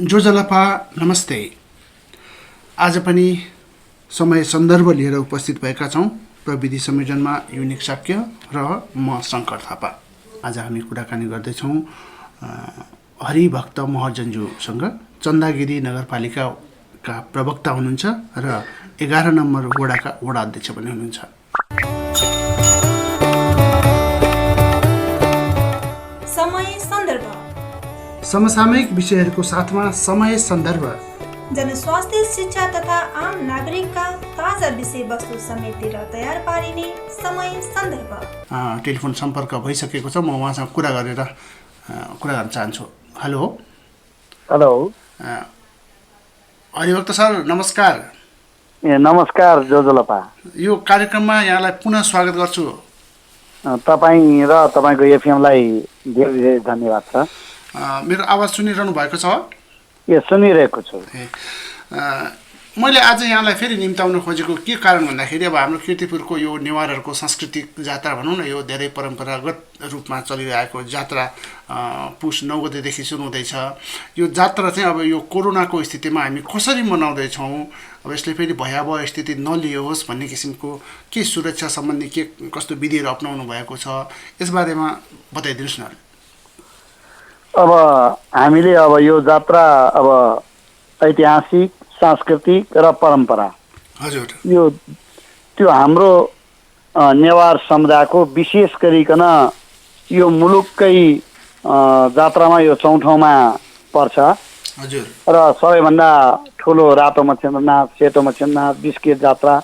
जोजलपा नमस्ते। आज पनि समय सन्दर्भ लिएर उपस्थित भएका छौँ। प्रविधि संयोजनमा युनिक शाक्य र म शङ्कर थापा। आज हामी कुराकानी गर्दैछौँ हरिभक्त महर्जनज्यूसँग। चन्दागिरी नगरपालिकाका प्रवक्ता हुनुहुन्छ र 11 नम्बर वडाका वडा अध्यक्ष पनि हुनुहुन्छ। समय सन्दर्भ, समसामयिक विषयहरूको साथमा समय सन्दर्भ, जनस्वास्थ्य, शिक्षा तथा आम नागरिकका ताजा विषयवस्तु समेटेर तयार पारिने समय सन्दर्भ। टेलिफोन सम्पर्क भइसकेको छ। म उहाँसँग कुरा गर्न चाहन्छु। हेलो हेलो हरिभक्त सर, नमस्कार। नमस्कार जोजलपा। यो कार्यक्रममा यहाँलाई पुनः स्वागत गर्छु। तपाईँ र तपाईँको एफएमलाई धेरै धेरै धन्यवाद छ। मेरो आवाज सुनिरहनु भएको छ? सुनिरहेको छु। मैले आज यहाँलाई फेरि निम्ताउन खोजेको के कारण भन्दाखेरि अब हाम्रो कीर्तिपुरको यो नेवारहरूको सांस्कृतिक जात्रा भनौँ न, यो धेरै परम्परागत रूपमा चलिरहेको जात्रा पुस 9 गतेदेखि सुरु हुँदैछ। यो जात्रा चाहिँ अब यो कोरोनाको स्थितिमा हामी कसरी मनाउँदैछौँ, अब यसले फेरि भयावह स्थिति नलियोस् भन्ने किसिमको के सुरक्षा सम्बन्धी के कस्तो विधिहरू अपनाउनु भएको छ, यसबारेमा बताइदिनुहोस् न। अब हामीले अब यो जात्रा अब ऐतिहासिक, सांस्कृतिक र परम्परा, हजुर, यो त्यो हाम्रो नेवार समुदायको विशेष गरिकन यो मुलुककै जात्रामा यो चौथौमा पर्छ। हजुर, र सबैभन्दा ठुलो रातो मच्छेन्द्रनाथ, सेतो मच्छेन्द्रनाथ, बिस्किट जात्रा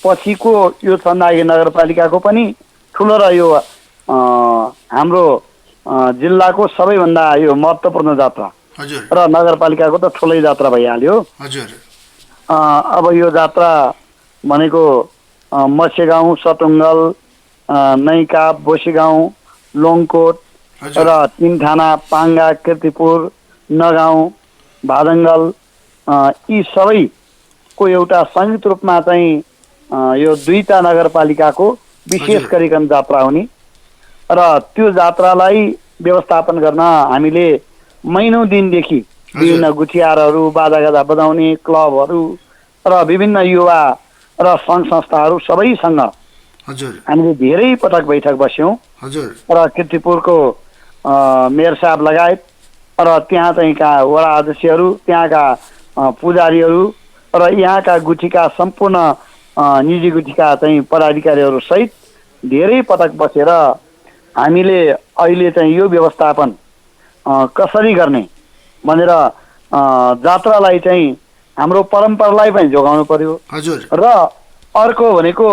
पछिको यो चन्दागिरी नगरपालिकाको पनि ठुलो र यो हाम्रो जिल्लाको सबैभन्दा यो महत्त्वपूर्ण जात्रा हजुर, र नगरपालिकाको त ठुलै जात्रा भइहाल्यो। हजुर। अब यो जात्रा भनेको मत्स्यगाउँ, सतुङ्गल, नैका, बोसीगाउँ, लोङकोट र तिनठाना, पाङ्गा, कीर्तिपुर, नगाउँ, भादङ्गल यी सबैको एउटा संयुक्त रूपमा चाहिँ यो 2टा नगरपालिकाको विशेष गरिकन जात्रा हुने र त्यो जात्रालाई व्यवस्थापन गर्न हामीले महिनौँ दिनदेखि विभिन्न गुठियारहरू, बाजागाजा बजाउने क्लबहरू र विभिन्न युवा र सङ्घ संस्थाहरू सबैसँग हामीले धेरै पटक बैठक बस्यौँ र कीर्तिपुरको मेयर साहब लगायत र त्यहाँ चाहिँ वडा अध्यक्षहरू, त्यहाँका पुजारीहरू र यहाँका गुठीका सम्पूर्ण निजी गुठीका चाहिँ पदाधिकारीहरू सहित धेरै पटक बसेर हामीले अहिले चाहिँ यो व्यवस्थापन कसरी गर्ने भनेर जात्रालाई चाहिँ हाम्रो परम्परालाई पनि जोगाउनु पर्यो र अर्को भनेको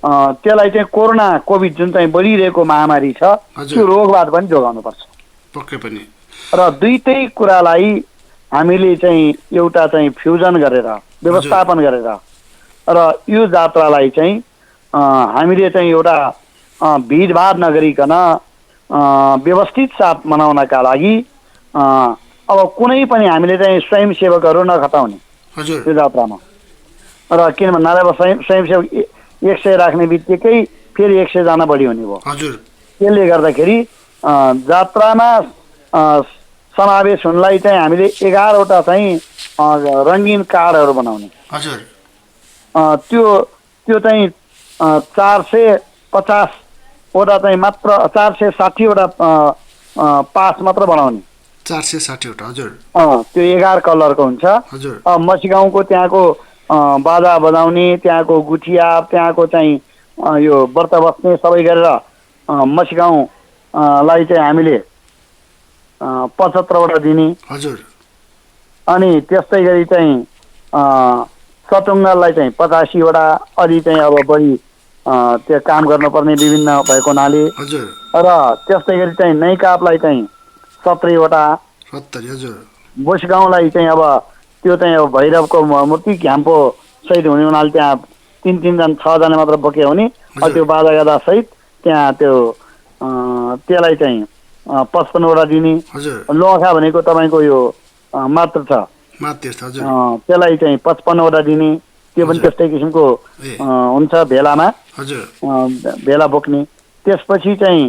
त्यसलाई चाहिँ कोरोना कोभिड जुन चाहिँ बढिरहेको महामारी छ त्यो रोगबाट पनि जोगाउनु पर्छ। पक्कै पनि। र दुईटै कुरालाई हामीले चाहिँ एउटा चाहिँ फ्युजन गरेर व्यवस्थापन गरेर र यो जात्रालाई चाहिँ हामीले चाहिँ एउटा भिडभाड नगरिकन व्यवस्थित साथ मनाउनका लागि अब कुनै पनि हामीले चाहिँ स्वयंसेवकहरू नखटाउने त्यो जात्रामा। र किन भन्नाले अब स्वयंसेवक 100 राख्ने बित्तिकै फेरि 100 जना बढी हुने भयो। त्यसले गर्दाखेरि जात्रामा समावेश हुनलाई चाहिँ हामीले 11वटा चाहिँ रङ्गीन कार्डहरू बनाउने। त्यो चाहिँ 450 वटा चाहिँ मात्र 460 वटा पास मात्र बनाउने। 460 वटा। हजुर। त्यो 11 कलरको हुन्छ। मसीगाउँको त्यहाँको बाजा बजाउने, त्यहाँको गुठिया, त्यहाँको चाहिँ यो व्रत बस्ने सबै गरेर मसीगाउँलाई चाहिँ हामीले 75 वटा दिने। अनि त्यस्तै गरी चाहिँ सतुङ्गललाई चाहिँ 85 वटा, अलि चाहिँ अब बढी त्यो काम गर्नुपर्ने विभिन्न भएको हुनाले र त्यस्तै गरी चाहिँ नैकापलाई चाहिँ 17 वटा, बोसगाउँलाई चाहिँ अब त्यो चाहिँ अब भैरवको मूर्ति घ्याम्पो सहित हुने हुनाले त्यहाँ 3 जना 6 जना मात्र बोके हुने। त्यो बाजागाजा सहित त्यहाँ त्यसलाई चाहिँ 55 वटा दिने। लोखा भनेको तपाईँको यो मात्र छ, त्यसलाई चाहिँ 55 वटा दिने। त्यो पनि त्यस्तै किसिमको हुन्छ भेलामा भेला बोक्ने। त्यसपछि चाहिँ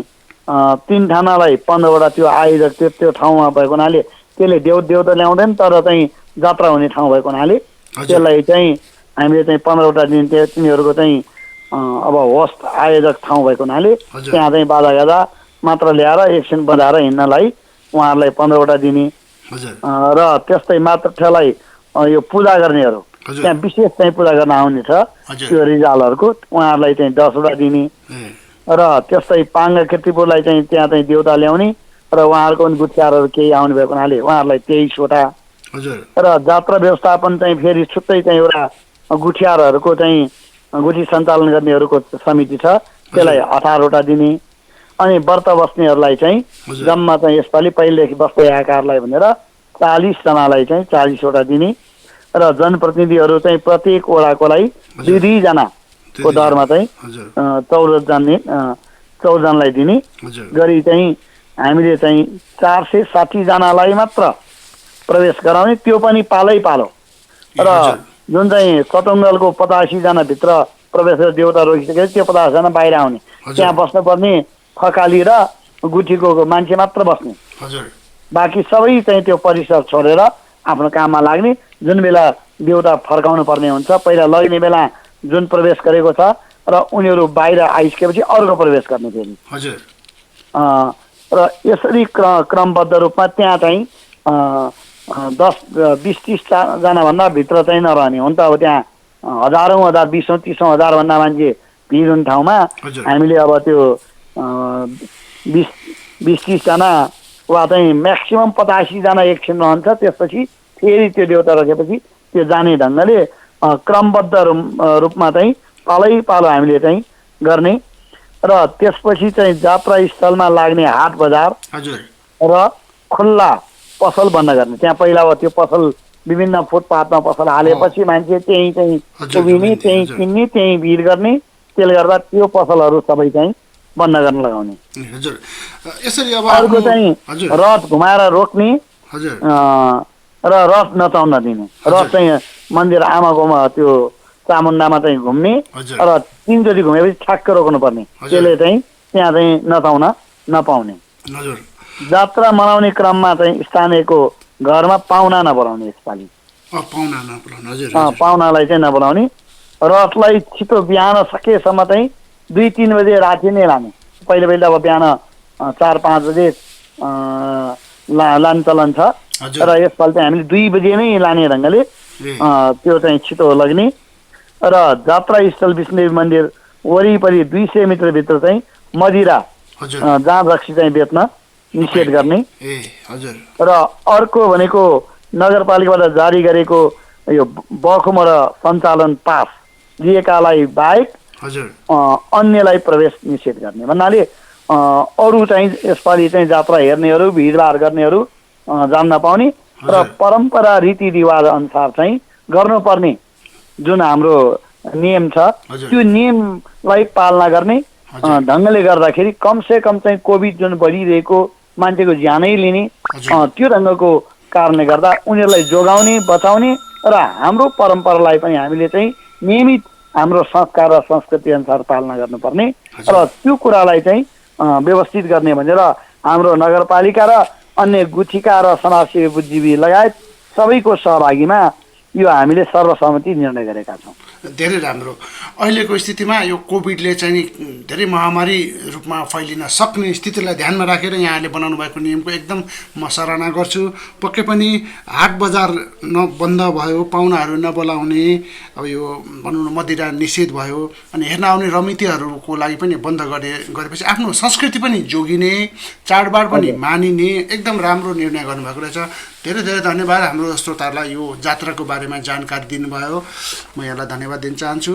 3 ठानालाई 15 वटा त्यो आयोजक त्यो ठाउँमा भएको हुनाले त्यसले देउता ल्याउँदैन, तर चाहिँ जात्रा हुने ठाउँ भएको हुनाले त्यसलाई चाहिँ हामीले चाहिँ 15वटा दिन तिनीहरूको चाहिँ अब होस्ट आयोजक ठाउँ भएको हुनाले त्यहाँ चाहिँ बाजागाजा मात्र ल्याएर एकछिन बजाएर हिँड्नलाई उहाँहरूलाई 15वटा दिने र त्यस्तै मात्रलाई यो पूजा गर्नेहरू त्यहाँ विशेष चाहिँ पूजा गर्न आउने छ त्यो रिजालहरूको उहाँहरूलाई चाहिँ 10वटा दिने र त्यस्तै पाङ्गा कीर्तिपुरलाई चाहिँ त्यहाँ चाहिँ देउता ल्याउने र उहाँहरूको पनि गुठियारहरू केही आउनु भएको हुनाले उहाँहरूलाई 23वटा र जात्रा व्यवस्थापन चाहिँ फेरि छुट्टै चाहिँ एउटा गुठियारहरूको चाहिँ गुठी सञ्चालन गर्नेहरूको समिति छ, त्यसलाई 18वटा दिने। अनि व्रत बस्नेहरूलाई चाहिँ जम्मा चाहिँ यसपालि पहिलेदेखि बस्दै आएकाहरूलाई भनेर 40जनालाई चाहिँ 40वटा दिने र जनप्रतिनिधिहरू चाहिँ प्रत्येक वडाकोलाई 2-2जनाको दरमा चाहिँ 14जनालाई दिने गरी चाहिँ हामीले चाहिँ 460जनालाई मात्र प्रवेश गराउने, त्यो पनि पालै पालो। र जुन चाहिँ सतुङ्गलको 85जना भित्र प्रवेश गरेर देउता रोकिसकेपछि त्यो 50जना बाहिर आउने, त्यहाँ बस्नुपर्ने थकाली र गुठीको मान्छे मात्र बस्ने, बाँकी सबै चाहिँ त्यो परिसर छोडेर आफ्नो काममा लाग्ने। जुन बेला देउता फर्काउनु पर्ने हुन्छ पहिला लग्ने बेला जुन प्रवेश गरेको छ र उनीहरू बाहिर आइसकेपछि अर्को प्रवेश गर्ने फेरि र यसरी क्रमबद्ध रूपमा त्यहाँ चाहिँ 10-20-30जनाभन्दा भित्र चाहिँ नरहने। हुन त अब त्यहाँ हजारौँ हजार 20-30 हजारभन्दा मान्छे भिड हुने ठाउँमा हामीले अब त्यो 20-30जना वा चाहिँ म्याक्सिमम 85जना एकछिन रहन्छ, त्यसपछि फेरि त्यो देउता राखेपछि त्यो जाने ढङ्गले क्रमबद्ध रूपमा चाहिँ पालै पालो हामीले चाहिँ गर्ने। र त्यसपछि चाहिँ जात्रा स्थलमा लाग्ने हाट बजार र खुल्ला पसल बन्द गर्ने। त्यहाँ पहिला अब त्यो पसल विभिन्न फुटपाथमा पसल हालेपछि मान्छे त्यहीँ चाहिँ उभिने, त्यहीँ किन्ने, त्यहीँ भिड गर्ने, त्यसले गर्दा त्यो पसलहरू सबै चाहिँ बन्द गर्न लगाउने। यसरी अब अर्को चाहिँ रथ घुमाएर रोक्ने र रथ नचाउन दिने। रथ चाहिँ मन्दिर आमाकोमा त्यो चामुण्डामा चाहिँ घुम्ने र 3चोटि घुमेपछि ठ्याक्क रोक्नु पर्ने, त्यसले चाहिँ त्यहाँ चाहिँ नचाउन नपाउने। जात्रा मनाउने क्रममा चाहिँ स्थानीयको घरमा पाहुना नबोलाउने, यसपालि पाहुनालाई चाहिँ नबोलाउने। रथलाई छिटो बिहान सकेसम्म चाहिँ 2-3 बजे राति नै लाने। पहिला अब बिहान 4-5 बजे लाने चलन छ र यसपालि चाहिँ हामीले 2 बजे नै लाने ढङ्गले त्यो चाहिँ छिटो लग्ने। र जात्रा स्थल विष्णुदेवी मन्दिर वरिपरि 200 मिटरभित्र चाहिँ मदिरा जाँड रक्सी चाहिँ बेच्न निषेध गर्ने। र अर्को भनेको नगरपालिकाबाट जारी गरेको यो बखुम र सञ्चालन पास लिएकालाई बाहेक अन्यलाई प्रवेश निषेध गर्ने भन्नाले अरू चाहिँ यसपालि चाहिँ जात्रा हेर्नेहरू भिडभाड गर्नेहरू जान नपाउने र परम्परा रीतिरिवाज अनुसार चाहिँ गर्नुपर्ने जुन हाम्रो नियम छ त्यो नियमलाई पालना गर्ने ढङ्गले गर्दाखेरि कमसे कम चाहिँ कोभिड जुन बढिरहेको मान्छेको ज्यानै लिने त्यो ढङ्गको कारणले गर्दा उनीहरूलाई जोगाउने बचाउने र हाम्रो परम्परालाई पनि हामीले चाहिँ नियमित हाम्रो संस्कार र संस्कृति अनुसार पालना गर्नुपर्ने र त्यो कुरालाई चाहिँ व्यवस्थित गर्ने भनेर हाम्रो नगरपालिका र अन्य गुठीका र समाजसेवी बुद्धिजीवी लगायत सबैको सहभागीमा यो हामीले सर्वसम्मति निर्णय गरेका छौँ। धेरै राम्रो। अहिलेको स्थितिमा यो कोभिडले चाहिँ धेरै महामारी रूपमा फैलिन सक्ने स्थितिलाई ध्यानमा राखेर यहाँले बनाउनु भएको नियमको एकदम म सराहना गर्छु। पक्कै पनि हाट बजार बन्द भयो, पाहुनाहरू नबोलाउने, अब यो भनौँ न मदिरा निषेध भयो, अनि हेर्न आउने रमितीहरूको लागि पनि बन्द गरेपछि आफ्नो संस्कृति पनि जोगिने, चाडबाड पनि मानिने एकदम राम्रो निर्णय गर्नुभएको रहेछ। धेरै धेरै धन्यवाद हाम्रो श्रोताहरूलाई यो जात्राको बारेमा जानकारी दिनुभयो, म यहाँलाई धन्यवाद दिन चाहन्छु।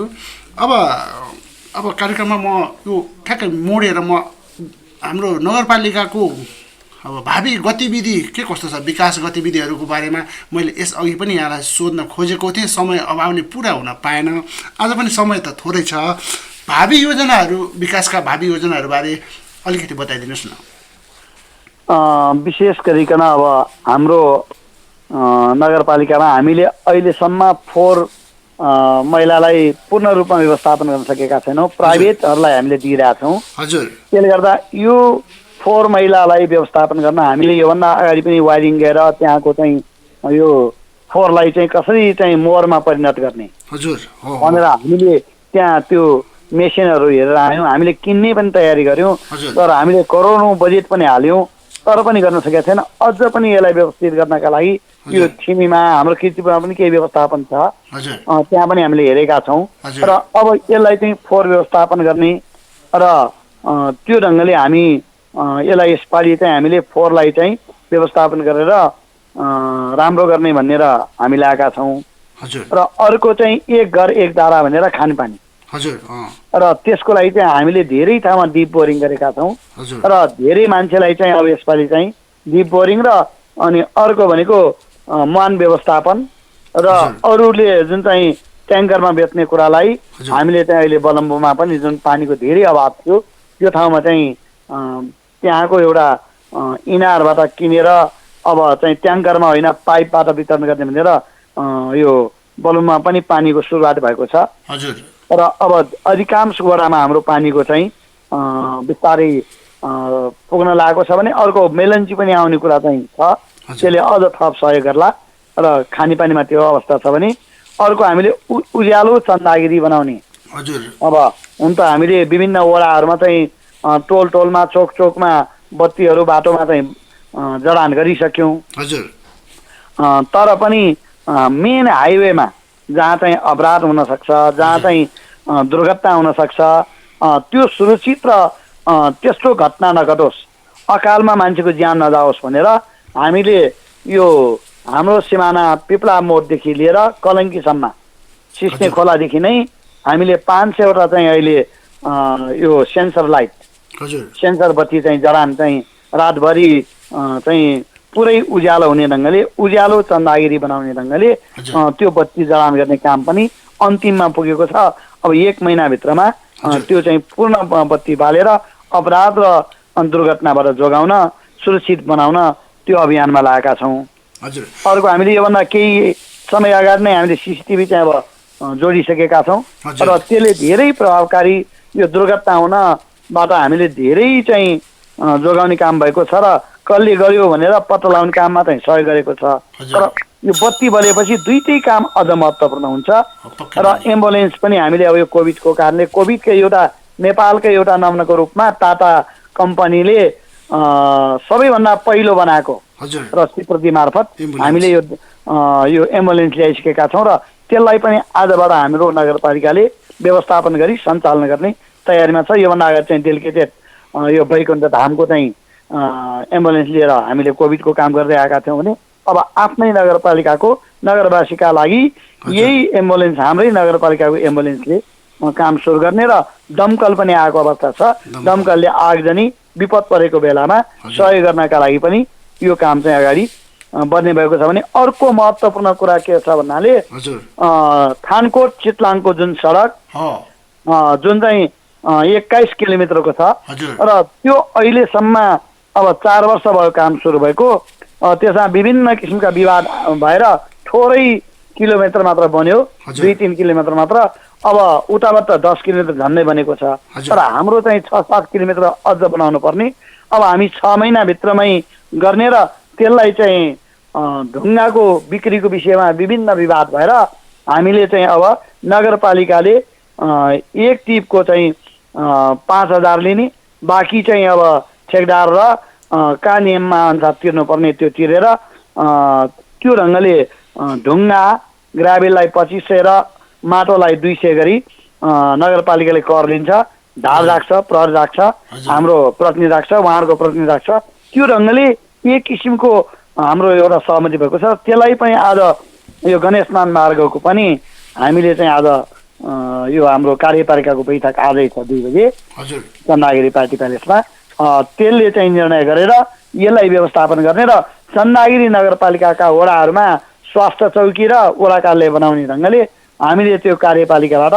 अब कार्यक्रममा म यो ठ्याक्कै मोडेर म हाम्रो नगरपालिकाको अब भावी गतिविधि के कस्तो छ, विकास गतिविधिहरूको बारेमा मैले यसअघि पनि यहाँलाई सोध्न खोजेको थिएँ, समय अभावले पुरा हुन पाएन। आज पनि समय त थोरै छ। भावी योजनाहरू, विकासका भावी योजनाहरूबारे अलिकति बताइदिनुहोस् न। विशेष गरिकन अब हाम्रो नगरपालिकामा हामीले अहिलेसम्म फोहोर मैलालाई पूर्ण रूपमा व्यवस्थापन गर्न सकेका छैनौँ। प्राइभेटहरूलाई हामीले दिइरहेका छौँ। हजुर। त्यसले गर्दा यो फोहोर मैलालाई व्यवस्थापन गर्न हामीले योभन्दा अगाडि पनि वायरिङ गएर त्यहाँको चाहिँ यो फोहोरलाई चाहिँ कसरी चाहिँ मोहरमा परिणत गर्ने हजुर हो भनेर हामीले त्यहाँ त्यो मेसिनहरू हेरेर आयौँ। हामीले किन्ने पनि तयारी गऱ्यौँ, हजुर। तर हामीले करोडौँ बजेट पनि हाल्यौँ, तर पनि गर्न सकेका छैन। अझ पनि यसलाई व्यवस्थित गर्नका लागि यो छिमीमा हाम्रो किर्तिपुरमा पनि केही व्यवस्थापन छ, हजुर त्यहाँ पनि हामीले हेरेका छौँ। हजुर। र अब यसलाई चाहिँ फोहोर व्यवस्थापन गर्ने र त्यो ढङ्गले हामी यसलाई यसपालि चाहिँ हामीले फोहोरलाई चाहिँ व्यवस्थापन गरेर राम्रो गर्ने भनेर हामी ल्याएका छौँ। हजुर र अर्को चाहिँ एक घर एक धारा भनेर खानेपानी, हजुर र त्यसको लागि चाहिँ हामीले धेरै ठाउँमा डिप बोरिङ गरेका छौँ हजुर र धेरै मान्छेलाई चाहिँ अब यसपालि चाहिँ डिप बोरिङ र अनि अर्को भनेको मान व्यवस्थापन र अरूले जुन चाहिँ ट्याङ्करमा बेच्ने कुरालाई हामीले चाहिँ अहिले बलम्बोमा पनि जुन पानीको धेरै अभाव थियो त्यो ठाउँमा चाहिँ त्यहाँको एउटा इनारबाट किनेर अब चाहिँ ट्याङ्करमा होइन पाइपबाट वितरण गर्ने भनेर यो बलुममा पनि पानीको सुरुवात भएको छ। हजुर र अब अधिकांश वडामा हाम्रो पानीको चाहिँ बिस्तारै पुग्न लागेको छ भने अर्को मेलन्ची पनि आउने कुरा चाहिँ छ, त्यसले अझ थप सहयोग गर्ला र खानेपानीमा त्यो अवस्था छ भने अर्को हामीले उज्यालो चन्दागिरी बनाउने। हजुर अब हुन त हामीले विभिन्न वडाहरूमा चाहिँ टोल टोलमा चोक चोकमा बत्तीहरू बाटोमा चाहिँ जडान गरिसक्यौँ, हजुर तर पनि मेन हाइवेमा जहाँ चाहिँ अपराध हुनसक्छ, जहाँ चाहिँ दुर्घटना हुनसक्छ, त्यो सुरक्षित र त्यस्तो घटना नघटोस्, अकालमा मान्छेको ज्यान नजाओस् भनेर हामीले यो हाम्रो सिमाना पिपला मोडदेखि लिएर कलङ्कीसम्म सिस्ने खोलादेखि नै हामीले 500वटा चाहिँ अहिले यो सेन्सर लाइट, हजुर सेन्सर बत्ती चाहिँ जडान चाहिँ रातभरि चाहिँ पुरै उज्यालो हुने ढङ्गले उज्यालो चन्दागिरी बनाउने ढङ्गले त्यो बत्ती जडान गर्ने काम पनि अन्तिममा पुगेको छ। अब 1 महिनाभित्रमा त्यो चाहिँ पूर्ण बत्ती बालेर अपराध र दुर्घटनाबाट जोगाउन सुरक्षित बनाउन त्यो अभियानमा लागेका छौँ। हजुर अर्को हामीले योभन्दा केही समय अगाडि नै हामीले सिसिटिभी चाहिँ अब जोडिसकेका छौँ र त्यसले धेरै प्रभावकारी यो दुर्घटना हुनबाट हामीले धेरै चाहिँ जोगाउने काम भएको छ र कसले गर्यो भनेर पत्ता लगाउने काममा चाहिँ सहयोग गरेको छ। तर यो बत्ती बलेपछि दुईटै काम अझ महत्त्वपूर्ण हुन्छ र एम्बुलेन्स पनि हामीले अब यो कोभिडको कारणले कोभिडकै एउटा नेपालकै एउटा नमुनाको रूपमा टाटा कम्पनीले सबैभन्दा पहिलो बनाएको र स्वीकृति मार्फत हामीले यो एम्बुलेन्स ल्याइसकेका छौँ र त्यसलाई पनि आजबाट हाम्रो नगरपालिकाले व्यवस्थापन गरी सञ्चालन गर्ने तयारीमा छ। योभन्दा अगाडि चाहिँ डेलिकेटेड यो बैकुण्ठ धामको चाहिँ एम्बुलेन्स लिएर हामीले कोभिडको काम गर्दै आएका थियौँ भने अब आफ्नै नगरपालिकाको नगरवासीका लागि यही एम्बुलेन्स हाम्रै नगरपालिकाको एम्बुलेन्सले काम सुरु गर्ने र दमकल पनि आएको अवस्था छ। दमकलले आगजनी विपद परेको बेलामा सहयोग गर्नका लागि पनि यो काम चाहिँ अगाडि बढ्ने भएको छ भने अर्को महत्त्वपूर्ण कुरा के छ भन्नाले थानकोट चितलाङको जुन सडक जुन चाहिँ 21 किलोमिटरको छ र त्यो अहिलेसम्म अब 4 वर्ष भयो काम सुरु भएको, त्यसमा विभिन्न किसिमका विवाद भएर थोरै किलोमिटर मात्र बन्यो, 2-3 किलोमिटर मात्र। अब उताबाट 10 किलोमिटर झन्डै बनेको छ, तर हाम्रो चाहिँ 6-7 किलोमिटर अझ बनाउनु पर्ने। अब हामी 6 महिनाभित्रमै गर्ने र त्यसलाई चाहिँ ढुङ्गाको बिक्रीको विषयमा विभिन्न विवाद भएर हामीले चाहिँ अब नगरपालिकाले एक टिपको चाहिँ 5,000 लिने, बाँकी चाहिँ अब ठेकदार र का नियममा अनुसार तिर्नुपर्ने त्यो तिरेर त्यो ढङ्गले ढुङ्गा ग्राभेललाई 2500 र माटोलाई 200 गरी नगरपालिकाले कर लिन्छ। ढाल राख्छ, प्रहरी राख्छ, हाम्रो प्रतिनिधि राख्छ, उहाँहरूको प्रतिनिधि राख्छ। त्यो ढङ्गले एक किसिमको हाम्रो एउटा सहमति भएको छ। त्यसलाई पनि आज यो गणेशमान मार्गको पनि हामीले चाहिँ आज यो हाम्रो कार्यपालिकाको बैठक आजै छ 2 बजे चन्दागिरी पार्टी प्यालेसमा। त्यसले चाहिँ निर्णय गरेर यसलाई व्यवस्थापन गर्ने र चन्दागिरी नगरपालिकाका वडाहरूमा स्वास्थ्य चौकी र वडा कार्यालय बनाउने ढङ्गले हामीले त्यो कार्यपालिकाबाट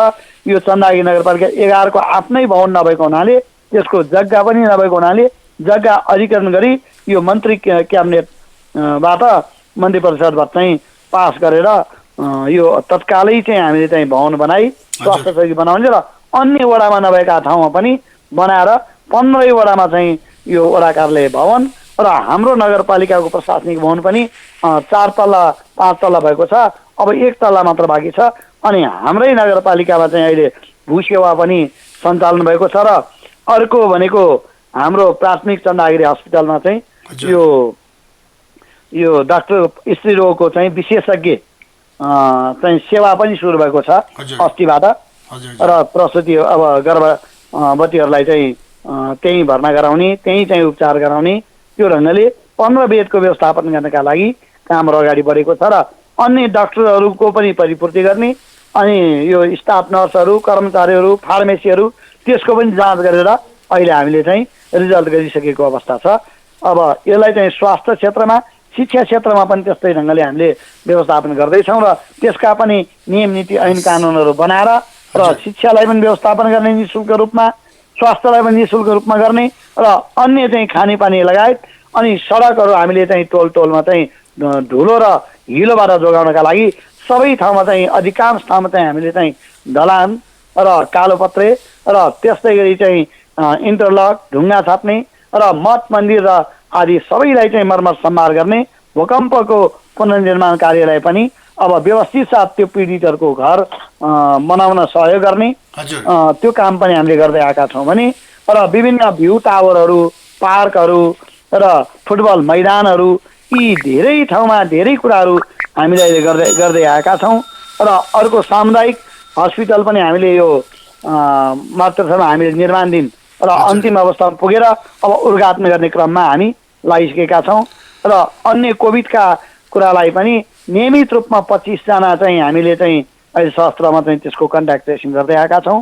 यो चन्दागिरी नगरपालिका 11 को आफ्नै भवन नभएको हुनाले त्यसको जग्गा पनि नभएको हुनाले जग्गा अधिग्रहण गरी यो मन्त्री क्याबिनेटबाट मन्त्री परिषदबाट चाहिँ पास गरेर यो तत्कालै चाहिँ हामीले चाहिँ भवन बनाई स्वास्थ्य चौकी बनाउने र अन्य वडामा नभएका ठाउँमा पनि बनाएर 15 वडामा चाहिँ यो वडा कार्यालय भवन र हाम्रो नगरपालिकाको प्रशासनिक भवन पनि 4 तला 5 तला भएको छ। अब 1 तला मात्र बाँकी छ। अनि हाम्रै नगरपालिकामा चाहिँ अहिले भूसेवा पनि सञ्चालन भएको छ र अर्को भनेको हाम्रो प्राथमिक चन्दागिरी हस्पिटलमा चाहिँ यो डाक्टर स्त्रीरोगको चाहिँ विशेषज्ञ चाहिँ सेवा पनि सुरु भएको छ अस्तिबाट र प्रसुति अब गर्भवतीहरूलाई चाहिँ त्यहीँ भर्ना गराउने, त्यहीँ चाहिँ उपचार गराउने, त्यो ढङ्गले 15 बेडको व्यवस्थापन गर्नका लागि कामहरू अगाडि बढेको छ र अन्य डाक्टरहरूको पनि परिपूर्ति गर्ने, अनि यो स्टाफ नर्सहरू, कर्मचारीहरू, फार्मेसीहरू त्यसको पनि जाँच गरेर अहिले हामीले चाहिँ रिजल्ट गरिसकेको अवस्था छ। अब यसलाई चाहिँ स्वास्थ्य क्षेत्रमा, शिक्षा क्षेत्रमा पनि त्यस्तै ढङ्गले हामीले व्यवस्थापन गर्दैछौँ र त्यसका पनि नियम नीति ऐन कानुनहरू बनाएर र शिक्षालाई पनि व्यवस्थापन गर्ने निःशुल्क रूपमा, स्वास्थ्यलाई पनि निःशुल्क रूपमा गर्ने र अन्य चाहिँ खानेपानी लगायत अनि सडकहरू हामीले चाहिँ टोलमा चाहिँ धुलो र हिलोबाट जोगाउनका लागि सबै ठाउँमा चाहिँ अधिकांश ठाउँमा चाहिँ हामीले चाहिँ ढलान र कालोपत्रे र त्यस्तै गरी चाहिँ इन्टरलक, ढुङ्गा छाप्ने र मठ मन्दिर र आदि सबैलाई चाहिँ मर्मत सम्भार गर्ने, भूकम्पको पुनर्निर्माण कार्यलाई पनि अब व्यवस्थित साथ त्यो पीडितहरूको घर बनाउन सहयोग गर्ने त्यो काम पनि हामीले गर्दै आएका छौँ भने र विभिन्न भ्यू टावरहरू, पार्कहरू र फुटबल मैदानहरू यी धेरै ठाउँमा धेरै कुराहरू हामीले अहिले गर्दै आएका छौँ र अर्को सामुदायिक हस्पिटल पनि हामीले यो मात्रसम्म हामीले निर्माणधीन र अन्तिम अवस्थामा पुगेर अब उद्घाटन गर्ने क्रममा हामी लागिसकेका छौँ र अन्य कोभिडका कुरालाई पनि नियमित रूपमा 25 जना चाहिँ हामीले चाहिँ अहिले शास्त्रमा चाहिँ त्यसको कन्ट्याक्ट ट्रेसिङ गर्दै आएका छौँ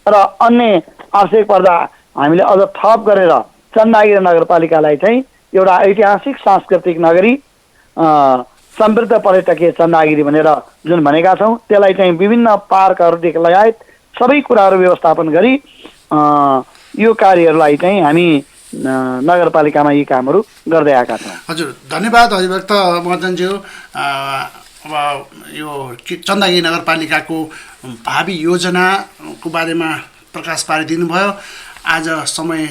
र अन्य आवश्यक पर्दा हामीले अझ थप गरेर चन्दागिरी नगरपालिकालाई चाहिँ एउटा ऐतिहासिक सांस्कृतिक नगरी, समृद्ध पर्यटकीय चन्दागिरी भनेर जुन भनेका छौँ त्यसलाई चाहिँ विभिन्न पार्कहरूदेखि लगायत सबै कुराहरू व्यवस्थापन गरी यो कार्यहरूलाई चाहिँ हामी नगरपालिकामा यी कामहरू गर्दै आएका छौँ। हजुर, धन्यवाद अधिवक्त महर्जनज्यू। अब यो चन्दागिरी नगरपालिकाको भावी योजनाको बारेमा प्रकाश पारिदिनु भयो। आज समय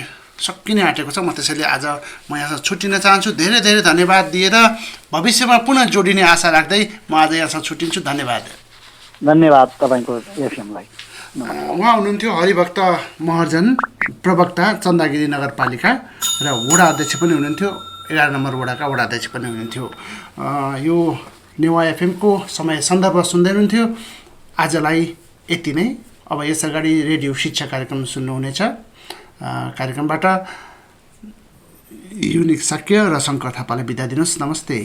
सकिने आँटेको छ, म त्यसैले आज म यहाँसँग छुट्टिन चाहन्छु। धेरै धेरै धन्यवाद दिएर भविष्यमा पुनः जोडिने आशा राख्दै म आज यहाँसँग छुट्टिन्छु। धन्यवाद। धन्यवाद तपाईँको एफएमलाई। उहाँ हुनुहुन्थ्यो हरिभक्त महर्जन, प्रवक्ता चन्दागिरी नगरपालिका र वडा अध्यक्ष पनि हुनुहुन्थ्यो, 11 नम्बर वडाका वडा अध्यक्ष पनि हुनुहुन्थ्यो। यो नेवा एफएमको समय सन्दर्भ सुन्दै हुनुहुन्थ्यो। आजलाई यति नै। अब यस अगाडि रेडियो शिक्षा कार्यक्रम सुन्नुहुनेछ। कार्यक्रमबाट युनिक साक्य र शङ्कर थापालाई बिदा दिनुहोस्। नमस्ते।